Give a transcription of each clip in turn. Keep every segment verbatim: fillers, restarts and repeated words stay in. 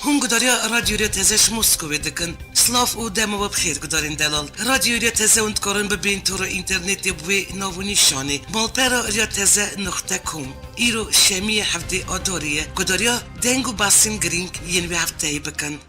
Hûn gudariya Radyo Riya Teze ji Moskowê dikin. Silav û dema we bi xêr gudarên delal. Radyo Riya Teze hûn dikarin bibên tora înternetê bi wê nav û nîşanê: malpera riya teze nuqte com. Îro şemiyê hevdê Adarê ye. Gudariya deng û behsên girîng yên vê hefteyê bikin.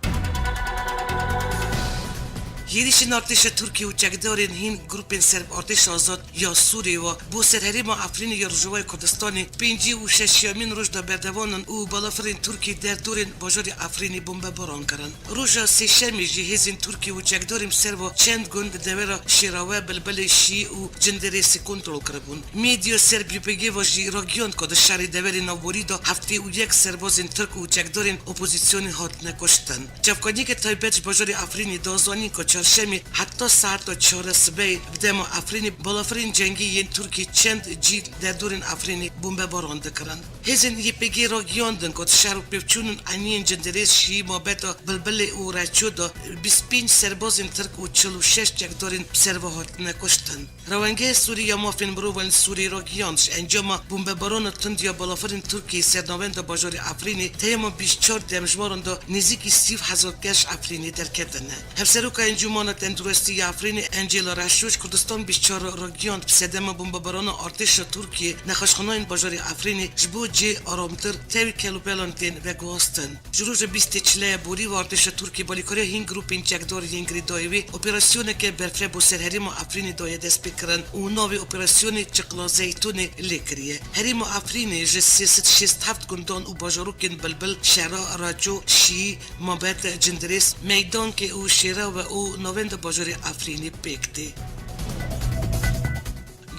Hêrişên artêşa Tirkiyê û çekdarên hîn grûpên ser bi Artêşa Azad ya Sûriyê ve bo ser herêma Efrînê ya Rojavayê Kurdistanê pêncî û şeşemîn roj de berdewam in û balafirên Tirkiyê derdorên bajarê Efrînê bombebaran kirin. Roja Sêşemê jî hêzên Tirkiyê û çekdarên bi ser ve çend gund di devera Şêrawe, Bilbilê, Şî û Cindirêsê kontrol kiribûn. Medya ser bi Y P G ve jî ragihand ku di şerê deverê navborî de heftê û yek serbazên Tirk û çekdarên opozîsyonê hatine kuştin. Çavkaniyeke taybet ji bajarê Efrînê da zanîn ku çarşemê heta saeta çar sibehê bi dema Efrînê balafirên cengî yên Tirkiyê çend cî derdorên Efrînê bombebaran dikirin. Hêzên Y P G ragihiyandin ku di şer û pêvçûn û eniyên Cindirês, Şî, Mabeta, Bilbilê û Reço de bîst pênc serbazên Tirk û çil û şeş çekdarên bi ser ve hatine kuştin. Rewengehê Sûrî ya Mafên Mirovan li Sûriyê ragihiyand, ji encama bombebarana tund ya balafirên Tirkiyê ser navenda bajarê Efrînê, teyama bîst çar demjimar de nêzîkî sî hezar kes ji Efrînê derketine. Hevseroka Encûmana Tenduristî ya Efrînê, Encela Reşo, ji Kurdistan bîst çar re ragihiyand, bi sedema bombebarana artêşa Tirkiyê, nexweşxanayên bajarê Efrînê ji bo cê aramtir tevî kelopelan tên veguhastin. Ji roja bîstê çilê borî ve artêşa Tirkiyê balîkariya hîn grûpên çekdar yên girêdayî wê operasyoneke berfireh bo ser herêma Efrînê daye destpêkirin û navê operasyonê Çiqla Zeytûnê lê kiriye. Herêma Efrînê ji sê sed şêst heft gundan û bajarokên Bilbil, Şera, Raço, Şî, Mabet, Cindirês, Meydankê û Şêrawe û navenda bajarê Efrînê pêk tê.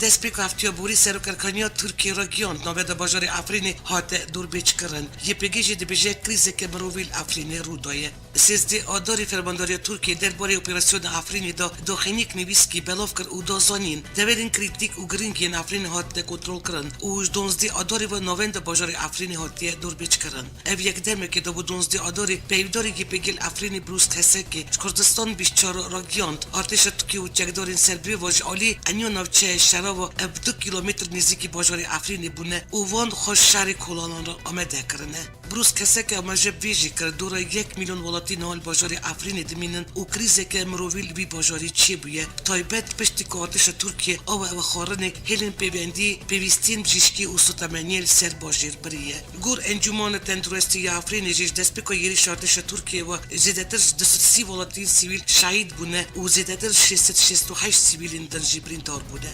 Destpêka heftiya borî Serokerkaniya Tirkiyê ragihand, navenda bajarê Efrînê hate dorbêçkirin. Y P G jî dibêje krîzeke mirovî li Efrînê rû daye. Sêzdeh Adarê Fermandariya Tirkiyê derbarê operasyona Efrînê de daxuyaniyek nivîskî belav kir û da zanîn, deverên krîtîk û girîng yên Efrînê hatine kontrolkirin û ji duwazdeh Adarê ve navenda bajarê Efrînê hatiye dorbêçkirin. Ev yek demekê de bû duwazdeh Adarê peyvdarê Y P G li Efrînê Brûs Kesekê ji Kurdistan bîst çar re ragihand, artêşa Tirkiyê û çekdarên ser bi vê ve ji alî eniya navçeyê Şera ve ev du kîlometr nêzîkî bajarê Efrînê bûne û van xwe ji şerê kolanan re amade kirine. Brûs Keseke amaje bi vê jî kir, dora yek milyon welatî niha li bajarê Efrînê dimînin û krîzeke mirovî li vî bajarî çêbûye. Taybet piştî ku artêşa Tirkiyê awe ewe xwarinê hêlên pêvendî, pêwîstiyên bijîşkî û sotemeniyê li ser bajêr biriye. Li gor Encûmana Tenduristî ya Efrînê jî ji destpêka êrîşa artêşa Tirkiyê ve zêdetir ji du sed sî welatiyên sivîl şehîd bûne û zêdetir ji şêst sed şêst û heşt sivîlên din jî birîndar bûne.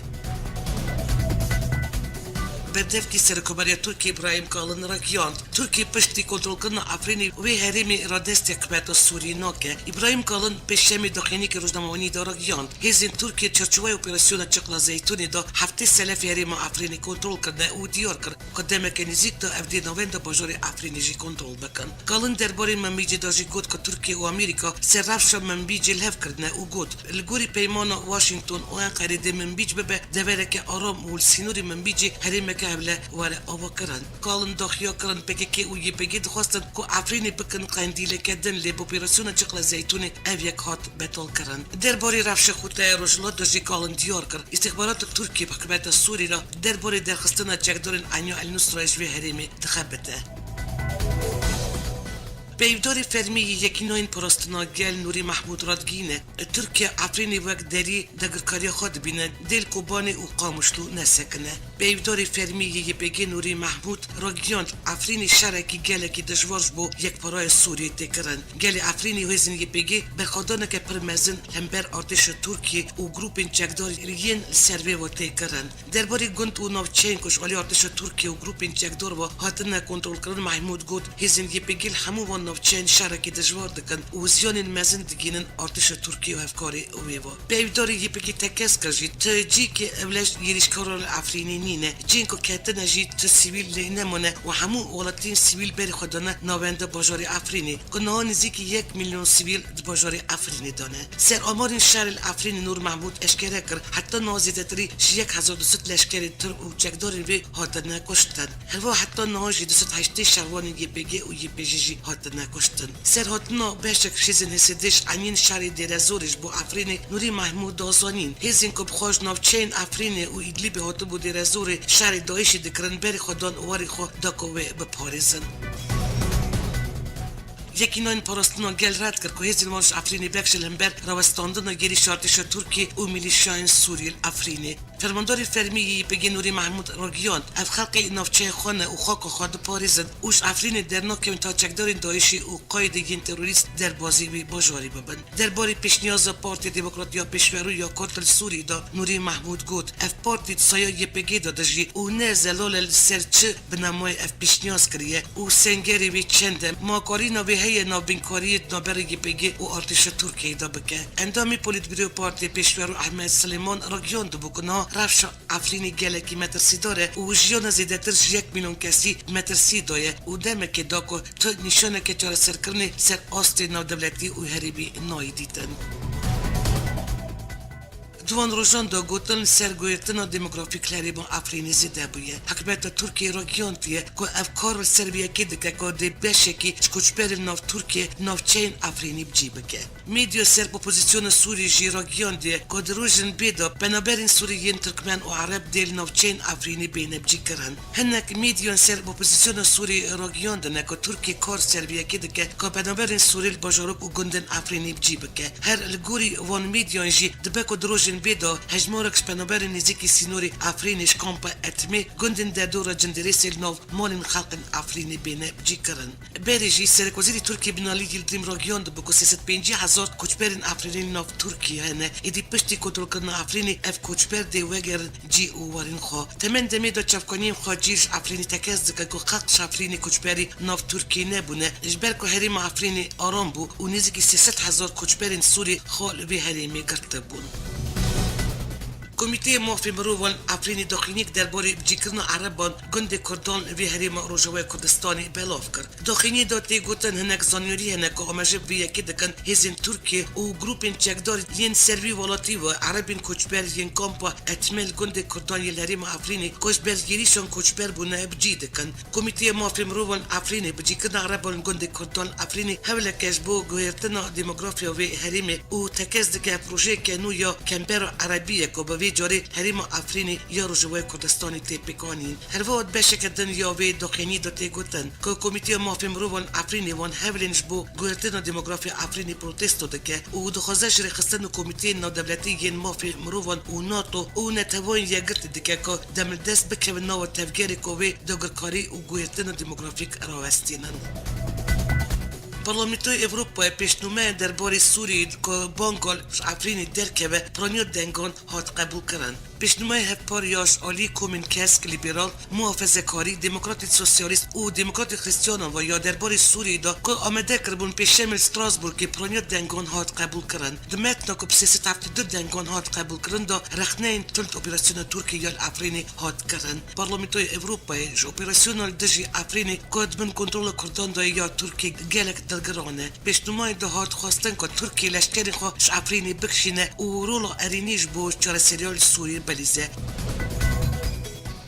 Berdevkî Serokkomariya Tirkiyê Îbrahîm Kalin ragihand, Tirkiye piştî kontrolkirina Efrînê wê herêmê radestê hikûmeta Sûriyê nake. Îbrahîm Kalin pêşemê daxuyaniyeke rojnamevanî de ragihand, hêzên Tirkiye çarçoveya operasyona Çiqla Zeytûnê de heftê selefê herêma Efrînê kontrol kirine û diyar kir ku demeke nêzîk de ev dê navenda bajarê Efrînê jî kontrol bikin. Kalin derbarê Minbicê de jî got ku Tirkiye û Amerîka ser rewşa Minbicê li hev kirine û got, li gorî peymana Washington û Enqerê dê Minbîc bibe devereke aram û li sînorê Minbicê herêmeke hevle were avakirin. Kalin daxuya kirin P K K û Y P G dixwestin ku Efrînê bikin qendîleke din, lê bi operasyona Çiqla Zeytûnê ev yek hat betalkirin. Derbarê rewşa xurtaya Rojhilat de jî Kalin diyar kir, îstîxbarata Tirkiyê bi hikûmeta Sûrî re derbarê derxistina çekdarên Enya El Nusra ji vê herêmê dixebite. Peyvdarê fermî yê Yekînayên Parastina Gel Nûrî Mehmûd radigihîne, Tirkiye Efrînê wek derî dagirkariya xwe dibîne, dê li Kobanê û Qamişlo nesekine. Peyvdarê fermî yê Y P G Nûrî Mehmûd ragihand, Efrînê şerekî gelekî dijwar ji bo yekparaya Sûriyê tê kirin. Gelê Efrînê û hêzên Y P G berxwedaneke pir mezin hember artêşa Tirkiyê û grûpên çekdar yên li ser vê ve tê kirin. Derbarê gund û navçeyên ku ji alî artêşa Tirkiyê û grûpên çekdar ve hatine kontrolkirin, Mehmûd got, hêzên Y P G li hemû van navçeyên şerekî dijwar dikin û ziyanên mezin digihînin artêşa Tirkiyê û hevkarê wê ve. Peyvdarê Y P G tekez kir jî, tu cihekî ewleş êrîşkaran li Efrînê nîne. Cihên ku ketine jî tu sivîl lê nemane û hemû welatiyên sivîl berê xwe dane navenda bajarê Efrînê, ku niha nêzîkî yek milyon sivîl di bajarê Efrînê de ne. Ser amarên şerê li Efrînê Nûr Mehmûd eşkere kir, heta niha zêdetirî ji yek hezar du sed leşkerên Tirk û çekdarên wê hatine kuştin. Heva heta niha jî du sed heştê şervanên Y P G û Y P G jî hatine kuştin. Serhatina beşek ji hêzên H S D ji eniyên şerê Dêrezorê ji bo Efrînê Nûrî Mehmûd da zanîn, hêzên ku bi xwe ji navçeyên Efrînê û Îdlîbê hatibû Dêrezorê şerê DAIŞê dikirin, berê xwe dan warê xwe da ku wê biparêzin. Yekîneyên Parastina Gel red kir ku hêzên wan ji Efrînê bexşî li hember rawestandina gelî şartişa Tirkiyê û milîşyayên Sûrî li Efrînê. Fermandarê fermî yê Y P G Nûrî Mehmûd ragihand, ev xelkê navçeyê xwe ne û xaka xwe diparêzin û ji Efrînê dernakevin ta çekdarên DAIŞê û qaydê yên terorîst derbazî wî bajarî bibin. Derbarê pêşniyaza Partiya Demokrat ya Pêşverû ya Kurd li Sûriyê de Nûrî Mehmûd got, ev partî di saya Y P G de dijî û ne zelal e li ser çi binameyê ev pêşniyaz kiriye û sengerê wê çend e, ma karîna wê heye navbînkariyê di navbera Y P G û artêşa Tirkiyeyê de bike. Endamê Polîtbîroya Partiyê Pêşverû Ehmed Silêman ragihand dibû ku niha rewşa Efrînê gelekî metirsîdar e û jiyana zêdetir ji yek milyon kesî metirsî daye û demekê da ku tu nîşaneke çareserkirinê ser astê navdewletî û herêmî nayê dîtin. Di wan rojan de gotin li ser guhertina demografîk li herêma Efrînê zêde bûye. Hikûmeta Tirkiyê ragihandiye ku ev kar li ser vê yekê dike ku dê beşekî ji koçberên nav Tirkiyê navçeyên Efrînê bi cî bike. Medya serb opozîsyona Sûrî jî ragihandiye ku di rojên bê de penaberên Sûrî yên Tirkmen û Ereb dê li navçeyên Efrînê bêne bicîkirin. Hinek medyan serb opozîsyona Sûrî ragihandine ku Tirkiye kar ser vê yekê dike ku penaberên Sûrî li bajarok û gundên Efrînê bicî bike. Her li gorî van medyan jî dibe ku di rojên bê de hejmarek ji penaberên nêzîkî sînorê Efrînê ji kampa Etmê, gundên derdora Cindirêsê li nav malên xelkên Efrînê bêne bicîkirin. Berê jî Serokwezîrê Tirkiyê Binalî Yildirim ragihandibû ku sê sed pêncî hezar koçberên Efrînî li nav Tirkiyê hene. Êdî piştî kontrolkirina Efrînê ev koçber dê wegerin cî û warên xwe. Temen demê de çavkaniyên xwe cîr ji Efrînê tekez dikin ku xelk ji Efrînê koçberî nav Tirkiyê nebûne, ji ber ku herêma Efrînê aram bû û nêzîkî sê sed hezar koçberên Sûrî xwe li vê herêmê girtibûn. Komîteyê Mafê Mirovan Efrînê daxuyaniyek derbarê bicîkirina Ereban gundê Kurdan li vê herêma Rojavayê Kurdistanê belav kir. Daxuyaniyê de tê gotin hinek zanyarî hene ku amaje bi vê yekê dikin hêzên Tirkiyê û grûpên çekdar yên ser vî welatî ve Erebên koçber yên kampa Etmê li gundê Kurdan yê li herêma Efrînê ku ji ber êrîşan koçber bûne bi cî dikin. Komîteya Mafê Mirovan Efrînê bicîkirina Ereban li gundê Kurdan Efrînê hewleke ji bo guhertina demografiya vê herêmê û tekez dike projeyeke nû ya Kembera Erebî ye ku bi vê carê herêma Efrînê ya Rojavayê Kurdistanê tê pêkanîn. Herwiha di beşeke din ya vê daxuyaniyê de tê gotin ku Komîteya Mafê Mirovan Efrînê wan hewlên ji bo guhertina demografiya Efrînê protesto dike û dixwaze ji rêxistin û komîteyên navdewletî yên mafê mirovan û nato û Neteweyên Yekgirtî dike ku demildest bikevin nava tevgerê ku wê dagirkarî û guhertina demografîk rawestînin. Parlamentoya Ewropayê pêşnûmeya derbarê Sûriyê ku banga ji Efrînê derkeve, piraniya dengan hat qebûlkirin. Pêşnûmeya hevpar ya ji alî komên kesk, lîberal, muhafezekarî, demokratên sosyalîst û demokratên xristiyanan ve ya derbarê Sûriyê de ku amade kiribûn pêşemê li Strasbourgê piraniya dengan hat qebûlkirin. Di metna ku bi sê sed heftê du dengan hat qebûlkirin de rexneyên tund operasyona Tirkiyê ya li Efrînê hat kirin. Parlamentoya Ewropayê ji operasyona li dijî Efrînê ku di bin kontrola Kurdan de ya Tirkiyê gelek dilgiran e. Pêşnûmayê de hat xwestin ku Tirkiye leşkerên xwe ji Efrînê bikişîne û rola erênî ji bo çareseriya li Sûriyê bilîze.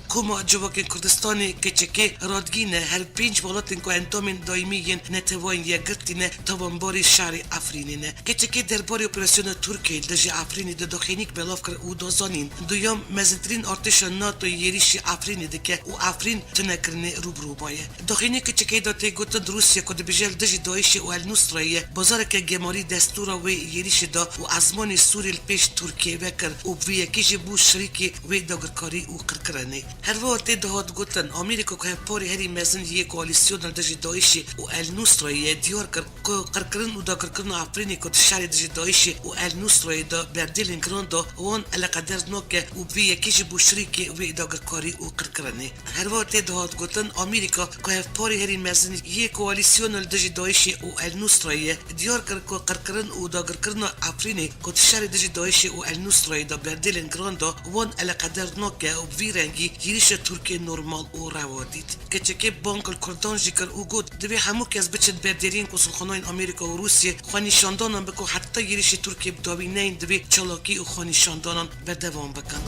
Koma Civakên Kurdistanê, K Ç K, radgîne her pênc welatên ku endamên daîmî yên Neteweyên Yekgirtî ne, tawanbarê şerê Efrînê ne. K Ç K derbarê operasyona Tirkiyê li dijî Efrînê de daxuyaniyek belav kir û da zanîn, duyam mezintirîn artêşa nato yê êrîşî Efrînê dike û Efrîn tunekirinê rû bi rû maye. Daxuyaniyê K Ç K'ê de tê gotin, Rûsya ku dibêje li dijî DAIŞê û El Nusrayê ye, bazareke gemarî destûra wê êrîşê da û ezmanê Sûrî li pêş Tirkiyê vekir û bi vî yekê jî bû şirîkê wê dagirkarî û qirkirinê. Her wiha tê de hat gotin, Amerîka ku hevparê herî mezin yê koalîsyona li dijî DAIŞê û El Nusrayê ye, diyar kir ku qirkirin û dagirkirina Efrînê ku di şerê dijî DAIŞê û El Nusrayê de berdêlên giran da, wan eleqeder nake û bi vî yekê jî bû şirîkê wê dagirkarî û qirkirinê. Her wiha tê de hat gotin, Amerîka ku hevparê herî mezin yê koalîsyona li dijî DAIŞê û El Nusrayê ye, diyar kir ku qirkirin û dagirkirina Efrînê ku di şerê dijî DAIŞê û El Nusrayê de berdêlên giran da, wan eleqeder nake û bi vî rengî êrîşa Tirkiyê normal û rewa dît. K Ç K bang li Kurdan jî kir û got, divê hemû kes biçin berdêliyên konsulxanayên Amerîka û Rûsiyê, xwenîşandanan bikin û heta êrîşê Tirkiyê bi dawî neyên, divê çalakî û xwenîşandanan berdewam bikin.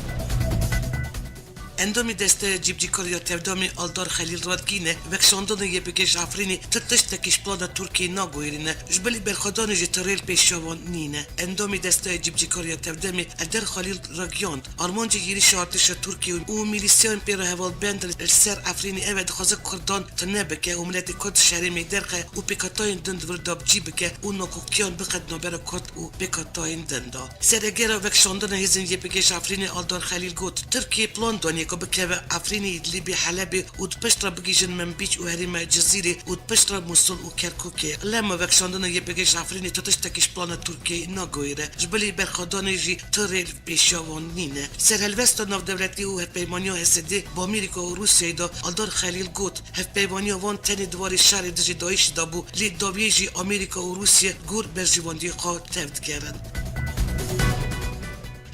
Endamê Desteya Cîbicîkariya Tevdamê Aldar Xelîl radigihîne, vekşandina Y P G ji Efrînê tu tiştekî ji plana Tirkiyeyê naguherîne, ji bilî berxwedanê jî tu rê li pêşiya wan nîne. Endamê Desteya Cîbicîkariya Tevdemê Eder Xelîl ragihand, armancê êrişa artêşa Tirkiyê û mîlîsiyayên pê re hevalbend li ser Efrînê ev e, dixwaze Kurdan tune bike û miletê Kurd ji herêmê derxe û pêkhatayên din di vir de bi cî bike û nakokiyan bixe di navbera Kurd û pêkhatayên din de. Seregera vekşandina hêzên Y P G ji Efrînê Aldar Xelîl got, Tirkiyê plan daniye ku bikeve Efrînê, Îdlîbê, Helebê û di pişt re bigihîjin Minbîc û herêma Cizîrê û di pişt re Mûsil û Kerkûkê. Lema vekşandina Y P G ji Efrînê tu tiştekî ji plana Tirkiyeyê naguhere, ji bilî berxwedanê jî tu rê li pêşiya wan nîne. Serhelwesta navdewletî û hevpeymaniya H S D bi Amerîka û Rûsyayê de Aldar Xelîl got, hevpeymaniya wan tenê di warê şerê dijî DAIŞ'ê de bû, lê dawiyê jî Amerîka û Rûsya gor berjewendiyê xwe tev digerin.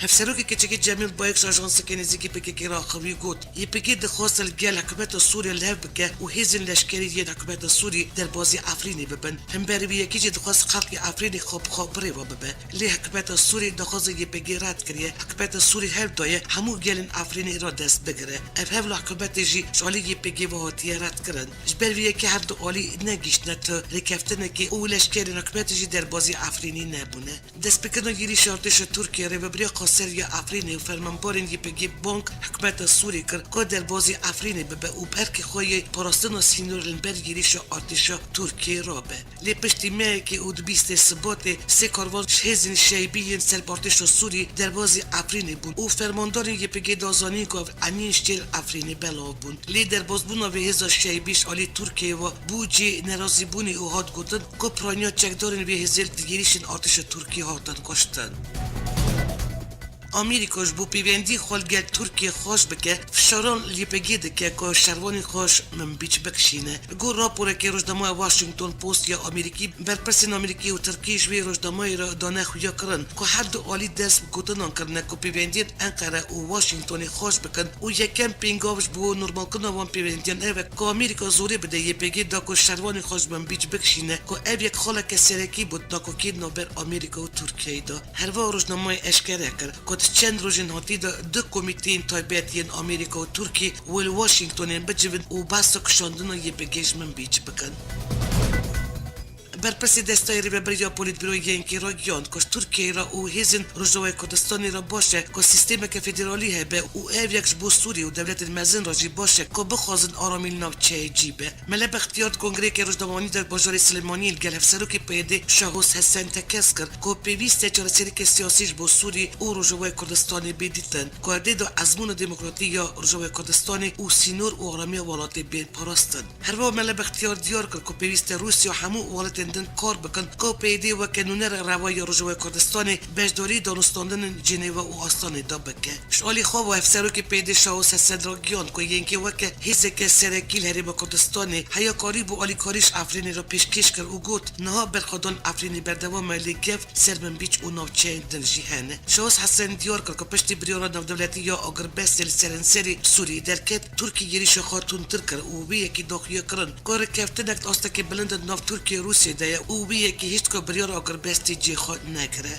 Hevserokê keçekê Cemîl Bayik ji ajanseke nêzîkî P K K re axivî got, Y P G dixwest li gel hikûmeta Sûriyê li hev bike û hêzên leşkerî yên hikûmeta Sûrî derbazî Efrînê bibin. Hemberî vê yekê jî dixwest xelkê Efrînê xwe bi xwe birêve bibe. Lê hikûmeta Sûrî daxwaza Y P G red kiriye. Hikûmeta Sûrî hewl daye hemû gelên Efrînê re dest bigire. Ev hewla hikûmetê jî ji alî Y P G ve hatiye redkirin. Ji ber vê yekê her du alî negihîştine tu rêkeftinekê û leşkerên hikûmetê jî derbazî Efrînê nebûne. Destpêkirina êrîşa artêşa Tirkiyê, rêvebiriya Xweser ya Efrînê û fermanbarên Y P G bang hikûmeta Sûrî kir ku derbazî Efrînê bibe û bi erkê xwe yê parastina sînorê li ber êrîşa artêşa Tirkiyê rabe. Lê piştî mehekê û di bîstê Sibatê sê karvan ji hêzên Şeybî yên ser bi artêşa Sûrî derbazî Efrînê bûn û fermandarên Y P G da zanîn ku ev eniyên ji çêl Efrînê belav bûn. Lê derbazbûna vê hêza Şeybî ji alî Tirkiyeyê ve bû cihê nerazîbûnê û hat gotin ku piraniya çekdarên vê hêzê li êrîşên artêşa Tirkiyê hatin kuştin. Amerîka ji bo pêvendiyê xwe li gel Tirkiyê xweş bike, fişaran li Y P G dike ku şervanên xwe ji Minbîc bikişîne. Li gor raporekê rojnameya Washington Post ya Amerîkî, berpirsên Amerîkî û Tirkî ji vê rojnameyê re dane xuyakirin ku her du alî dest bi gotinan kirine ku pêvendiyên Enqere û Washingtonê xweş bikin û yekem pêngav ji bo normalkirina wan pêvendiyan ev e ku Amerîka zorê bide Y P G da ku şervanên xwe ji Minbîc bikişîne ku ev yek xaleke serekî bû di nakokiyên navber Amerîka û Tirkiyeyê de. Herwiha rojnameyê eşkere kir ku di çend rojên hatî de du komîteyên taybet yên Amerîka û Tirkî wê li Washingtonê bicivin û behsa kişandina Y P G ji Minbîc bikin. Berpirsê Desteyê Rêvebirî ya Polîtbîroyê YNK'ê ragihand ku ji Tirkiyeyê re û hêzên Rojavayê Kurdistanê re baş e ku sîstemeke federalî hebe û ev yek ji bo Sûrî û dewletên mezin re jî baş e ku bixwazin aramî li navçeyê cî be. Mele Bextiyar di kongreyeke rojnamevanî de bajarê Silêmaniyê li gel Hevserokê P Y D'ê Şahos Hesen tekez kir ku pêwîst e çareseriyeke siyasî ji bo Sûrî û Rojavayê Kurdistanê bê dîtin, ku erdê de ezmûna demokratî ya Rojavayê Kurdistanê û sînor û aramiya welatê bên parastin. Herwiha Mele Bextiyar diyar kir ku pêwîst e Rûsya û hemû welatên din kar bikin ku P Y D weke nûner rewaya Rojavayê Kurdistanê beşdarî danûstandinên Cenêve û Astanê de bike. Ji alî xwe ve Hevserokê P Y D'ê Şahos Hesen ragihand ku YNK'ê weke hêzeke serekî li Herêma Kurdistanê heya karî bo alîkarî ji Efrînê re pêşkêş kir û got, niha berxwedan Efrînê berdewam e, lê gef ser Minbîc û navçeyên din jî hene. Şahos Hesen diyar kir ku piştî biryara navdewletî ya agirbestê li serenserê Sûriyê derket, Tirkiye êrîşa xwe tundtir kir û wê yekê daxuya kirin ku rêkeftinek di astekê bilind di nav Tirkiye û Rûsiyê de ye û wê yekê hişt ku biryara agirbestê cihê xwe negire.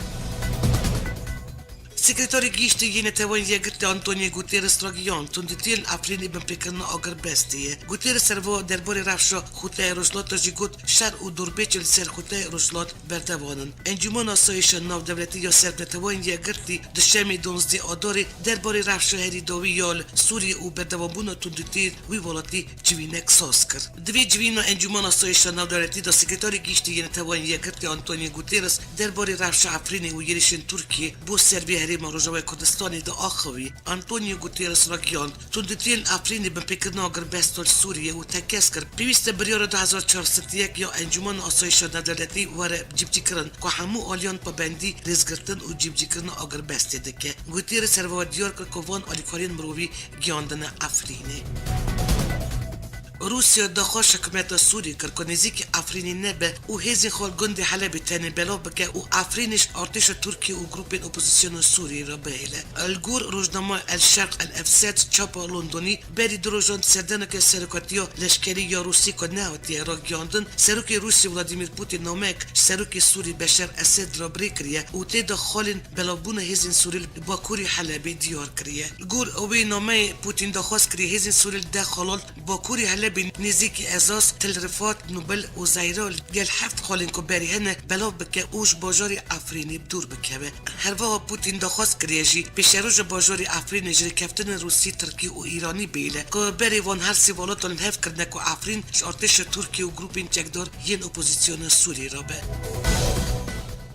Sekreterê Giştî yê Netewên Yekgirtî Antonio Guterres ragihand, tundîtiyên Efrînê binpêkirina agirbestê ye. Guterres herwiha derbarê rewşa Xûteyê Rojhilat de jî got, şer û dorpêç li ser Xûteyê Rojhilat berdewam in. Encûmena Asayîşa Navdewletî ya Serb Neteweyên Yekgirtî duşemê duwazdeh Adarê derbarê rewşa herî dawî ya li Sûriyê û berdewambûna tundîtiyên wî welatî civînek saz kir. Di vê civîna Encûmena Asayîşa Navdewletî de Sekreterê Giştî yê Neteweyên Yekgirtî Antonio Guterres derbarê rewşa Efrînê û êrişên Tirkiyê bo ser vê herêma Rojavayê Kurdistanê de axivî. Antonio Guterres ragihand, tundîtiyên Efrînê binpêkirina agirbesta li Sûriyê û tekez kir, pêwîst e biryara du hezar çar sed û yek ya Encûmena Asayîşa Navdewletî were cîbicîkirin ku hemû aliyan pabendî rêzgirtin û cîbicîkirina agirbestê dike. Guterres herwiha diyar kir ku van alîkariyên mirovî giyandine Efrînê. Rûsya daxwaz ji hikûmeta Sûriyê kir ku nêzîkî Efrînê nebe û hêzên xwe li gundê Helebê tenê belav bike û Efrînê ji artêşa Tirkiyê û grûpên opozîsyona Sûriyê re bihêle. Li gor rojnameya El Şerq El Efsed, çapa Londonî, berî du rojan di serdaneke serokatiya leşkerî ya Rûsî ku nehatiye ragihiyandin, Serokê Rûsî Vladimir Putin nameyek ji Serokê Sûrî Beşar Esed re bi rê kiriye û tê de xalên belavbûna hêzên Sûrî li bakurî Helebê diyar kiriye. Li gor wê nameyê Putin daxwaz kiriye hêzên Sûrî li deh xala li bakurî Helebê nêzîkî Ezaz, Til Rifat, Nubil û Zeyra li gel heft xalên ku berê hene belav bike û ji bajarê Efrînê bi dûr bikeve. Herweha Putin daxwaz kiriye jî pêşeroja bajarê Efrînê ji rêkeftinên Rûsî, Tirkî û Îranî bihêle ku berê van her sê welatan li hev kirine ku Efrîn ji artêşa Tirkiyê û grûpên çekdar yên opozîsyona Sûriyê re be.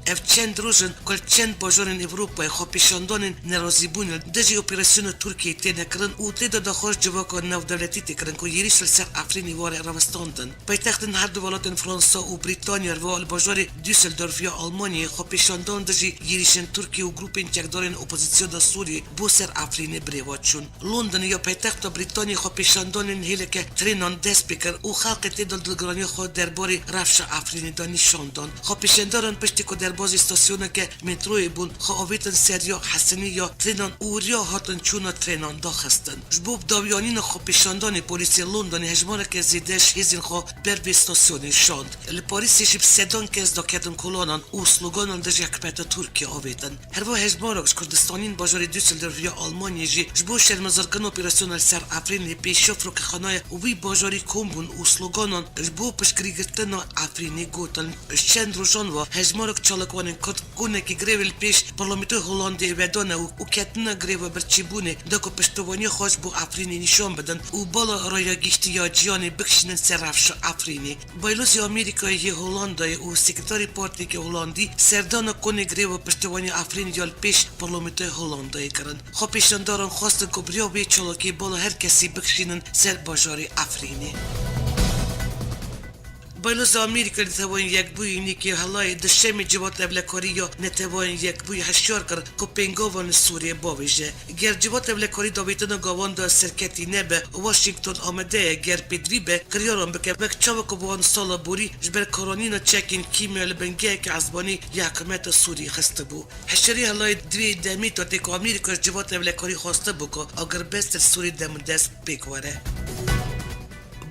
Ev çend roj in ku li çend bajarên Ewropayê xwepêşandanên nerazîbûnê li dijî operasyona Tirkiyeyê têne kirin û tê de daxwaz civaka navdewletî tê kirin ku êrîş li ser Efrînê were rawestandin. Paytextên her du welatên Fransa û Brîtanya, herwiha li bajarê Düsseldorf ya Almanyayê xwepêşandan dijî êrîşên Tirkiyê û grûpên çekdarên opozîsyona Sûriyê bo ser Efrînê bi rê ve çûn. London ya paytexta Brîtanyayê xwepêşandanên hêleke trênan dest pê kir û xelkê tê de dilgiraniya xwe derbarê rewşa Efrînê de nîşan dan. Xwepêşandaran piştî ku derbazî stasyoneke metroyê bûn, xwe avêtin ser ya Hesenî ya trênan û riya hatin çûna trênan daxistin. Ji bo bidawiyanîna xwepêşandanê polîsê Londonê hejmareke zêde ji hêzên xwe ber vê stasyonê şand. Li Parîsê jî bi sedan kes daketin kolanan û sloganan dijî hikûmeta Tirkiyê avêtin. Herwiha hejmarek ji Kurdistaniyên bajarê Düsseldorf ya Almanyayê jî ji bo şermezarkirina operasyona li ser Efrînê pêşiya firokexanaya wî bajarî kom bûn û sloganan ji bo piştgirîgirtina Efrînê gotin. Ji çend rojan ve hejmarek çalakvanên Kurd konekî grevê li pêş Parlamentoya Holandê vedane û, û ketina greva birçîbûnê da ku piştevaniya xwe ji bo Efrînê nîşan bidin û bala rayagihîştiya cîhanê bikişînin ser rewşa Efrînê. Baylozê Amerîkayê yê Holandayê û sekreterê partiyeke Holandî serdana konê greva piştevaniya Efrînê ya li pêş Parlamentoya Holandayê kirin. Xwepêşandaran xwestin ku bi riya vê çalakiyê bala her kesî bikişînin ser bajarê Efrînê. Baylozê Amerîka li Neteweyên Yekbûyî Nikî Haley di şemê Civata Ewlekarî ya Neteweyên Yekbûyî hişyar kir ku pêngavan li Sûriyê bavêje. Ger Civata Ewlekarî davêtina gavan de serketî nebe, Washington amade ye ger pêdivî be kiryaran bike, wek çawa ku bi wan sala borî ji ber karanîna çekên kîmya li bingeheke ezmanî ya hikûmeta Sûriyê xistibû. Hişyarî Haley di vê demê de tê ku Amerîka ji Civata Ewlekarî xwestibû ku agirbest li Sûriyê demildest pêk were.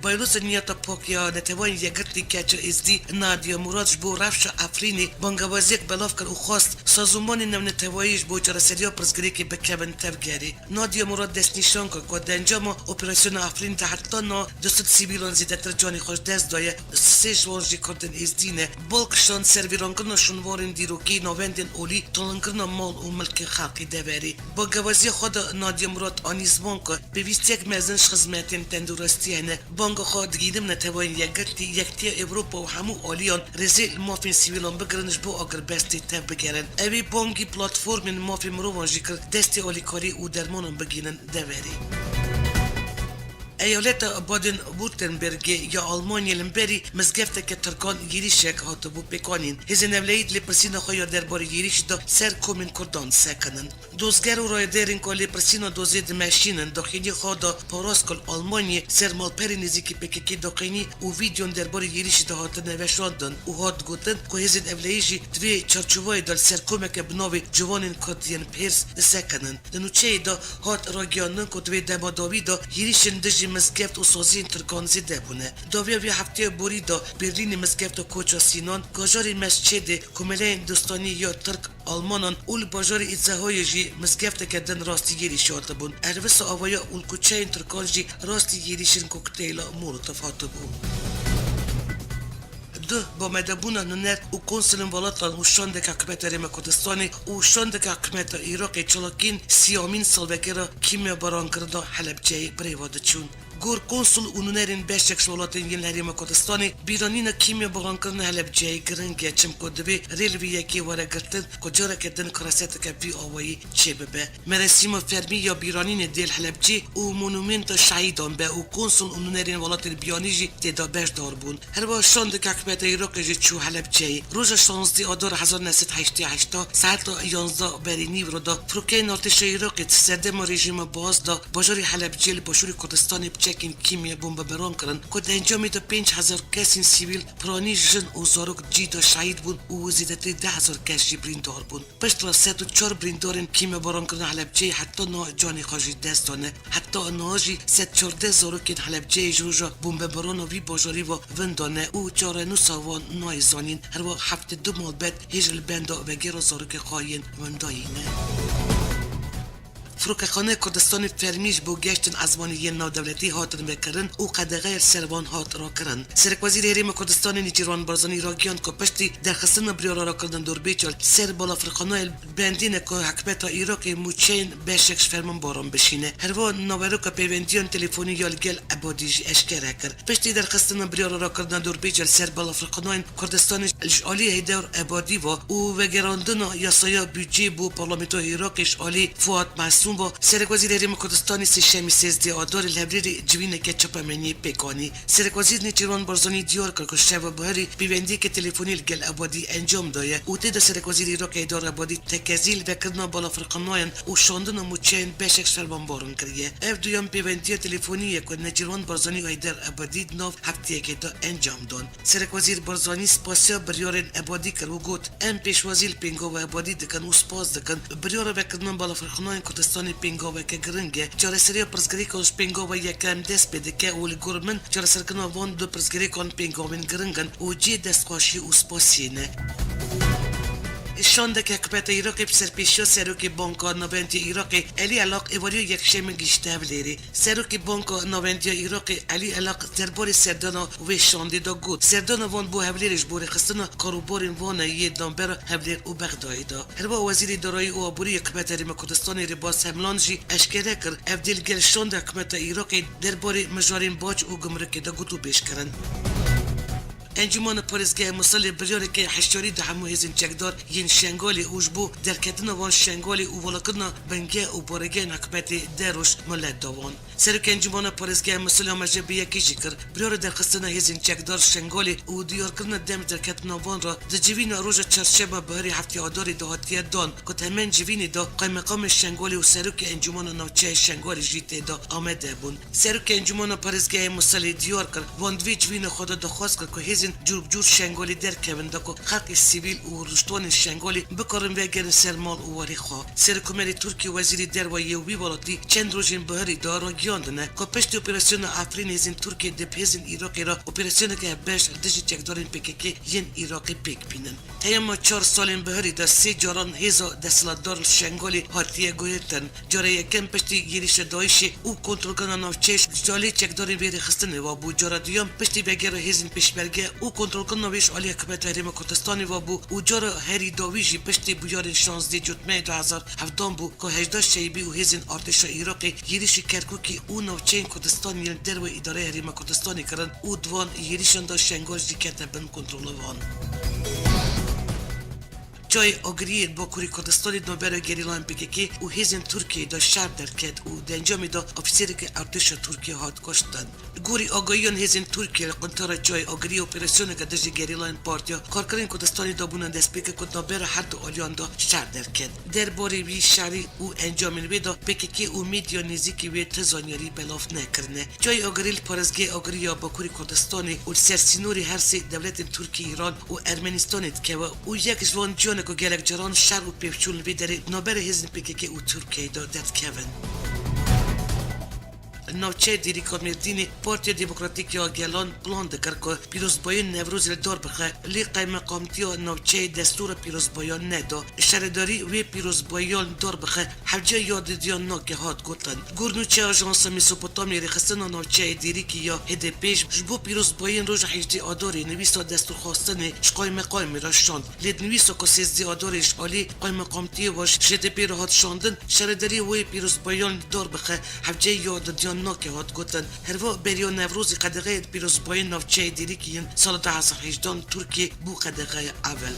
Bayrozê Niyeta Pak ya Neteweyên Yekgirtî Keça Êzdî Nadia Murad ji bo rewşa Efrînê bangewaziyek belav kir û xwest sazûmanên navneteweyî ji bo çareseriya pirsgirêkê bikevin tevgerê. Nadia Murad destnîşan kir ku di encama operasyona Efrîn de heta niha du sed sivîlan zêdetir canê xwe ji dest daye, sê ji wan jî Kurdên Êzdî ne. Bal kişand ser vîrankirina şûnwarên dîrokî, navendên olî, talandkirina mal û milkên xelkê deverê. Bangewaziya xwe de Nadia Murad anî ziman ku pêwîstiyek mezin ji xizmetên tenduristiyê hene. Banga xwe digihînim Neteweyên Yekgirtî, Yekitiya Ewropa û hemû aliyan rêzê li mafên sivîlan bigirin ji bo agirbestê tevbigerin. Ew ê bangî platformên mafên mirovan jî kir destê alîkarî û dermanan bigihînin deverê. Eyaleta Baden-Württembergê ya Almanyayê li hemberî mizgefteke Tirkan êrîşek hatibû pêkanîn. Hêzên ewlehî di lêpirsîna xwe ya derbarê êrîşê de ser komên Kurdan disekinin. Dozger û rayedarên ku lêpirsîna dozê dimeşînin, daxuyaniyê xwe da parast ku li Almanyayê ser malperên nêzîkî P K K daxuyanî û vîdeoyan derbarê êrîşê de hatine veşandin û hat gotin ku hêzên ewlehî jî di vê çarçovayê de li ser komeke bi navê Ciwanên Kurd yên Pêrs disekinin. Di nûçeyê de hat ragihandin ku di vê dema dawî de êrîşên dijî mizgeft û saziyên Tirkan zêde bûne. Dawiya vê hefteyê borî de Berlînê mizgefta Koça Sînan, Gajarê Mescêdê, Komeleyên Dostanî ya Tirk, Almanan û li bajarê Îtzehoyê jî mizgefteke din rastî êrîşê hatibûn. Ervisa avaya û li kuçeyên Tirkan jî rastî êrîşên kokteyla Molotov hatibû. Duh bi amadebûna nûner û konsulên welatan û şandeke hikûmeta Herêma Kurdistanê û şandeke hikûmeta Iraqê çalakiyên siyamîn salvegera kîmyabarankirina Helebceyê bi rê ve diçûn. Gor konsul û nûnerên beşek ji welatên yên li Herêma Kurdistanê, bîranîna kîmyabarankirina Helebceyê giring e, çimku divê rê li vê yekê were girtin ku careke din kareseteke vî awayî çêbibe. Merasîma fermî ya bîranînê dê li Helebcê û Monumenta Şehîdan be û konsul û nûnerên welatên biyanî jî tê de beşdar bûn. Herwiha şandeke hikûmeta Iraqê jî çû Helebceyê. Roja şazdî Adara hezar neh sed heştê û heşt de saeta yanzdeh berî nîvro de firokeyên artêşa Iraqê di serdema rejîma Baas de bajarê Helebcê li başûrê Kurdistanê bi Kîmya bombebaran kirin ku di encamê de pênc hezar kesên sivîl, piranî jin û zarok cî de şehîd bûn û zêdetirî deh hezar kes jî birîndar bûn. Piştre sed û çar birîndarên kîmyabarankirin Helebceyê heta niha canê xwe ji dest dane. Heta niha jî sed çardeh zarokên Helebceyê ji roja bombebarana vî bajarî ve winda ne û çarenûsa wan nayê zanîn. Her wiha heftê du malbet hêj li benda vegera zarokê xwe yên windayî ne. Firokexaneya Kurdistanê fermî ji bo geştên ezmanî yên navdewletî hatin vekirin û qedexeya li ser wan hat rakirin. Serekwezîrê Herêma Kurdistanê Nêçîrvan Barzanî ragihand ku piştî derxistina biryara rakirina dorpêça li ser balafirxaneyê bendî ne ku hikûmeta Iraqê mûçeyên beşek ji fermanbaran bişîne. Her wiha naveroka peyvendiyan telefonî ya li gel Ebadî jî eşkere kir. Piştî derxistina biryara rakirina dorpêça li ser balafirxaneyên Kurdistanê ji alî Heyder Ebadî ve û vegerandina yasaya budceyê bo Parlamentoya Iraqê ji alî Fuat Mesûm ve, Serekwezîrê Herêma Kurdistanê Sêşemê sêzdeh Adarê li Hevlêrê civîneke çapemeniyê pêk anî. Serekwezîr Nêçîrvan Barzanî diyar kir ku şeva biharî pêwendiyeke telefonî li gel Ebadî encam daye û tê de Serekwezîrê Iraqê Heyder Ebadî tekezî li vekirina balafirxanayan û şandina mûçeyên beşek ji fermanbaran kiriye. Ev duyan pêvendiya telefonî ye ku Nêçîrvan Barzanî û Heyder Ebadî di nav hefteyekê de encam dan. Serekwezîr Barzanî spasiya biryarên Ebadî kir û got, Em pêşwazî li pêngava Ebadî dikin û spas dikin. Biryara vekirina balafirxaneyên Kurdistanê pêngaveke giring e. Çareseriya pirsgirêkan ji pêngava yekem dest pê dike û li gor min çareserkirina van du pirsgirêkan pêngavên giring in û cihê destxweşiyê û spasiyê ne. Şandeke hikûmeta Iraqê bi serpêşiya Serokê Banka Navendî ya Iraqê Elî Elaq êvariya Yekşemê gihîşte Hevlêrê. Serokê Banka Navendiya Iraqê Elî Elaq derbarê serdana wê şandê de got, Serdana van bo Hevlêrê ji bo rêxistina karûbarên van e yê navbera Hevlêr û Bexdayê de. Herwiha Wezîrê Darayî û Aborî yê Hikûmeta Herêma Kurdistanê Rêbaz Hemlan jî eşkere kir, ev dê li gel şanda hikûmeta Iraqê derbarê mijarên bac û gumrikê de gotûbêj kirin. Encûmena Parêzgeha Mûsilê biryareke hişyarî da hemû hêzên çekdar yên Şengalê û ji bo derketina wan Şengalê û valakirina bingeh û baregehên hikûmetê de roj milet da wan. Serokê Encûmena Parêzgeha Mûsilê amaje bi yekê jî kir, biryara derxistina hêzên çekdar Şengalê û diyarkirina dem derketina wan re di civîna roja çarşema biharê heftê Adarê de hatiye dan, ku di hemen civînê de Qaymeqamê Şengalê û Serokê Encûmena Navçeyê Şengalê jî tê de amade bûn. Serokê Encûmena Parêzgehê Mûsilê diyar kir, van di vê civîna xwe de daxwaz kir ku hêzên cûrbicûr Şengalê derkevin da ku xelkê sivîl û rûniştvanên Şengalê bikarin vegerin ser mal û warê xwe. Serokkomarê Tirkiyê û Wezîrê Derve yê wî welatî çend rojên biharî de ragihiyandine ku piştî operasyona Efrîn hêzên Tirkiyê di bi hêzên Iraqê re operasyoneke beş li dijî çekdarên P K K yên Iraqê pêk bînin. Heyama çar salên biharî de sê caran hêza desthilatdar li Şengalê hatiye guhertin. Cara yekem piştî êrîşa DAIŞê û kontrolkirina navçeyê ji alî çekdarên vê rêxistinê ve bû. Cara duyem piştî vegera hêzên pêşmerge û kontrolkirina wê ji alî Hikûmeta Herêma Kurdistanê ve bû û cara herî dawî jî piştî bûyerên şazdeh Cotmehê du hezar hevdan bû ku hejda Şeybî û hêzên artêşa Iraqê êrîşî Kerkûkê û navçeyên Kurdistanê yên li derve îdareya Herêma Kurdistanê kirin û di van êrîşan de Şengal jî kete bin kontrola wan. Çiyayê Agiriyê li Bakurê Kurdistanê di navbera gerîlayên P K K û hêzên Tirkiyeyê de şer derket û di encamê de ofîsereke artêşa Tirkiyê hat kuştin. Li gorî agahiyan hêzên Tirkiyê li quntara Çiyayê Agiriyê operasyoneke dijî gerîlayên Partiya Karkerên Kurdistanê de bûne destpêkê ku di navbera her du aliyan de şer derket. Derbarê vî şerî û encamên wê de P K K û medya nêzîkî wê ti zanyarî belav nekirine. Çiyayê Agirî li parêzgehê Agirî ya Bakurê Kurdistanê û li ser sînorê her sê dewletên Tirkiyê, Îran û Ermenistanê dikeve û yek ji wan ciyan e ku gelek caran şer û pêvçûn li vê derê navbera hêzên P K K û Tirkiyeyê de derdikevin. Navçeya Dêrîka Mêrdînê Partiya Demokratîk ya Gelan plan dikir ku pîrozbayiyên Newrozê li dar bixe, lê Qaymeqamtiya Navçeyê destûra pîrozbayiyan neda. Şaredarî wê pîrozbayiyan dar bixe, hevce ya didiyan nake hat gotin. Gor Nûçe, Ajansa Mesopotamya, rêxistina navçeyê Dêrîkî ya H D P ji bo pîrozbayiyên roja hejdê Adarê nivîsa destûrxwastinê ji qaymeqamê re şand. Lê di nivîsa ku sêzdeh Adarê ji alî qaymeqamtiyê ve ji H D P re hat şandin, şaredarî wê pîrozbayiyan li dar bixe, hevce ya didiyan nake hat gotin. Herva beriya Newrozê qedexeyê pîrozbayiyên navçeyê Dêrîkî yên sala du hezar hejdan Tirkiyê bû qedexeya ewil.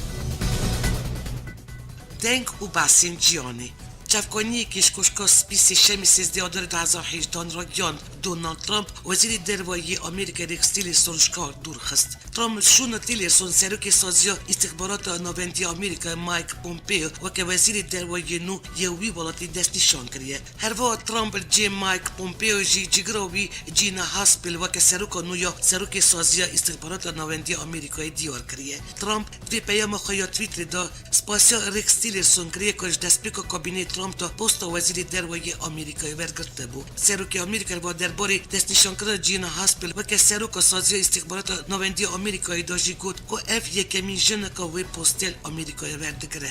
Deng û behsên ciyanê. Çavkaniyekî ji Koşka Spî Sêşemê sêzdeh Adarê du hezar hejdan ragihand, Donald Trump, Wezîrê Derve yê Amerîkayê Rex Tillerson ji kar dûr xist. Trump şûna Tillerson serokê saziya îstixbarata navendî ya Amerîkayê Mike Pompeo weke wezîrê derve yê nû yê wî welatî destnîşan kiriye. Herwiha Trump li cê Mike Pompeo jî cigira wî Gina Haspel weke seroka nû ya serokê saziya îstixbarata navendî ya Amerîkayê diyar kiriye. Trump di vê peyama xwe ya Twitterê de spasiya Rex Tillerson kiriye ku ji destpêka kabîneyê Trump de posta wezîrê derve yê Amerîkayê wergirtibû. Serokê Amerîkayê va derbarê destnîşankirina Gina Haspel weke seroka saziya îstixbarata navendî ya Amerîkayê de jî got ku ev yekemîn jin e ku wê postê li Amerîkayê werdigire.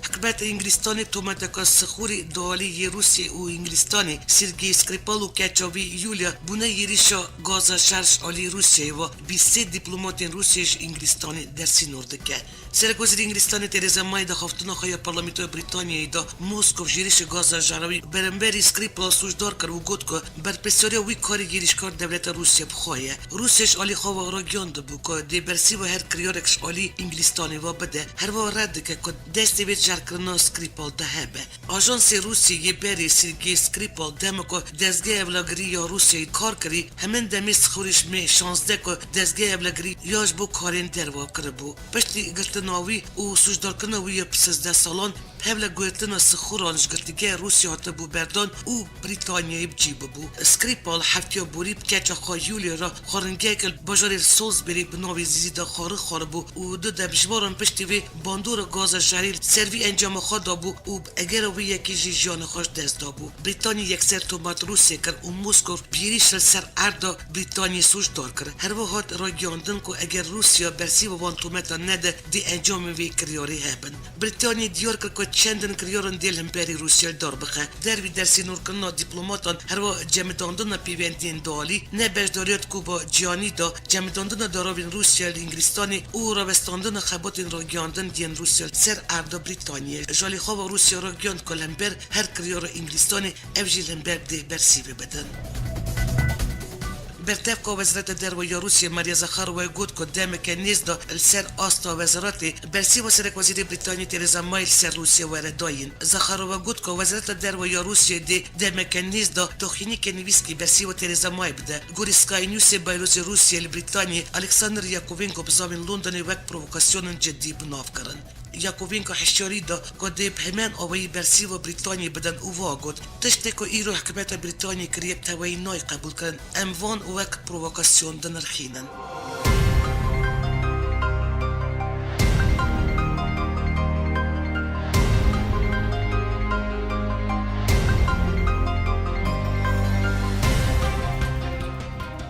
Hikûmeta Îngilîstanê tometeka sixûrî di alî yê Rûsyê û Îngilîstanê Sergey Skripal û keça wî Yulia bûne yêrîşa gaza şer ji alî Rûsyayê ve bîst sê dîplomatên Rûsyê ji Îngilîstanê dersînor dike. Serekwezîrê Îngilîstanê Theresa May di axaftina xwe ya Parlamentoya Brîtanyayê de Moskow ji êrîşê gaza şer wî beramberî Skripal sûcdar kir û got ku berpirsiyariya wî karê yêrîşkar dewleta Rûsya bi xwe ye. Rûsya ji alî xwe ve ragihiyandibû ku dê bersîva her kiryarek ji alî Îngilîstanê ve bide, herwiha red dike ku destê wê di şerkirina Skripal de hebe. Ajansê Rûsiyê yê berê Sergey Skripal dema ku dezgeha ewlagirî ya Rûsiyayê kar kirî, hemin demê sixûrî ji mê şazdeh ku dezgeha ewlagirî ya ji bo karên derve kiribû. Piştî girtina wî û sûcdarkirina wî ya sizdeh salan, hewla guhertina sixûran ji girtîgeha Rûsya hatibû berdan û Brîtanyayê bi cî bûbû. Skripal heftiya borî bi keça xwe Yulia re xwaringeheke li bajarê Salisbury bi navê Zîzî de xwarî xwaribû û du demjimar piştî vê bandora gaza şerî li ser vî encama xwe dabû û bi egera wê yekê jî jiyana xwe ji dest dabû. Brîtanya yekser tomet Rûsya kir û Moskow bi êrîş li ser erda Brîtanyayê sûcdar kir. Herwiha hat ragihiyandin ku eger Rûsya bersîva van tometa nede, dê encamê vê kiryarê hebin. Brîtanyayê diyar kir ku çendin kiryaran dê li hemberî Rûsya li dar bixe. Dervî dersînorkirina dîplomatan, herwiha cemidandina pêwendiyên dualî, ne beşdariyat ku ba cîhanî da, cemidandina daravên Rûsya li Îngilîstanê û rawestandina xebatên ragihiyandin yên Rûsya li ser erda Brîtanyayê. Ji alî xwe ve Rûsya ragihiyand ku li hember her kiryara Îngilîstanê ev jî li hember dê bersîvê bidin. Bertevka Wezareta Derve ya Rûsya Maria Zakharova got ku demeke nêz de li ser asta wezaretê bersîva Serekwezîrê Brîtanyê Theresa May li ser Rûsya were dayîn. Zakharova got ku Wezareta Derve ya Rûsya dê demeke nêz de daxîneke nivîskî bersîva Theresa May bide. Gorî Sky Newsê bayrozê Rûsya li Brîtanyê Alexander Yakovenko bi zavên Londonê wek provokasyonan cidî bi nav kirin. Yakovenko hişyarî da ku dê bi heman awayî bersîva Brîtanyê bidin û va got, tiştê ku îro hikûmeta Brîtanyê kiriye bi tevayî nayê qebûlkirin. Em van wek provokasyon dinirxînin.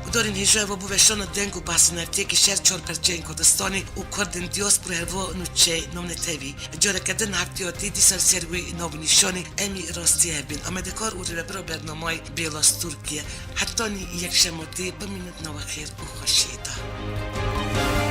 Guhdarên hêja, eva bû veşana deng û behsa neftiyekî ji her çar perçeyên Kurdistanê û Kurdên diaspora herwiha nûçeyê navnetewî. Careke din heftiya tê dîsa li ser wê navnîşanê em ê rastî hev bên. Amadekar û rêvebira bernamayê Bêlas Tirkiye. Hetanî yekşema tê bimînin di nava xêr û xweşiyê de.